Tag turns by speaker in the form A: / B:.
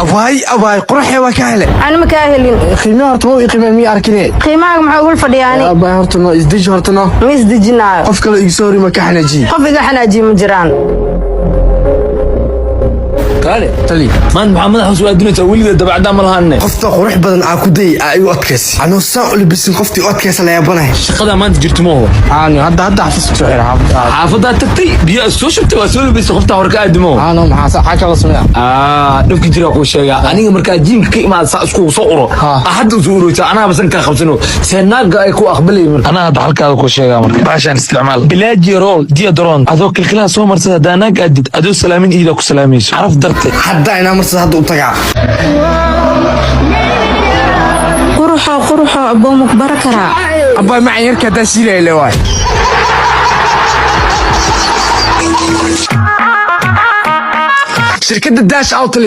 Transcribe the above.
A: Awaay awaay, quruxee waa ka hele.
B: Ani ma kaa helin.
A: Qiimaha horta ma ii qiimeen, miya arkine?
B: Qiimahaaga maxaa ugul fadhiyaani?
A: Abaay, horta no isdeji, horta no.
B: Ma isdejinaayo.
A: Qof kale igu soo hori ma ka xanaajiye.
B: Qof iga xanaajiye ma jiraan.
C: Kaale.
A: Tali.
C: Maanta maxaa madaxa soo aadinaysaa? Weligeed dabacdaa ma lahaanne.
A: Qofta qurux badan aa ku dayay aa igu adkaysa, anoo saan u labisin qoftii u adkaysa la yaabanahay.
C: Shaqadaa maanta jirto ma oho.
A: Aano hadda hadda xafiiska soo xira xaafadda.
C: Xaafadaa tagtay, biyo soo shubtay, waa soo labaysay, qoftaa hore ka aadimo.
A: Aano maxaa xaa kala sameeya?
C: Dhibki jiraa kuu sheegaa. Aniga markaa jiimka ka imaada, saa iskugu soo uro.
A: Ha.
C: Hadda usoo ureysa, anaa basan kaa qabsano see naaga ay ku aqbalay. Marka anaa hadda halkaada kuu sheegaa, marka baashaan isticmaal bilaaji rool deodorant adoo kilkilaha soo marsada, haddaa naag aadid adoo salaamin, iidaa ku salaamayso caraf darte.
A: Hadda inaa marsada, hadda u tagaa.
B: Quruxo, quruxo, aboo, ma ku bara karaa?
A: Abaay macan, yarka haddaa shiilaya le waay. Shirkadda Dash Outlet.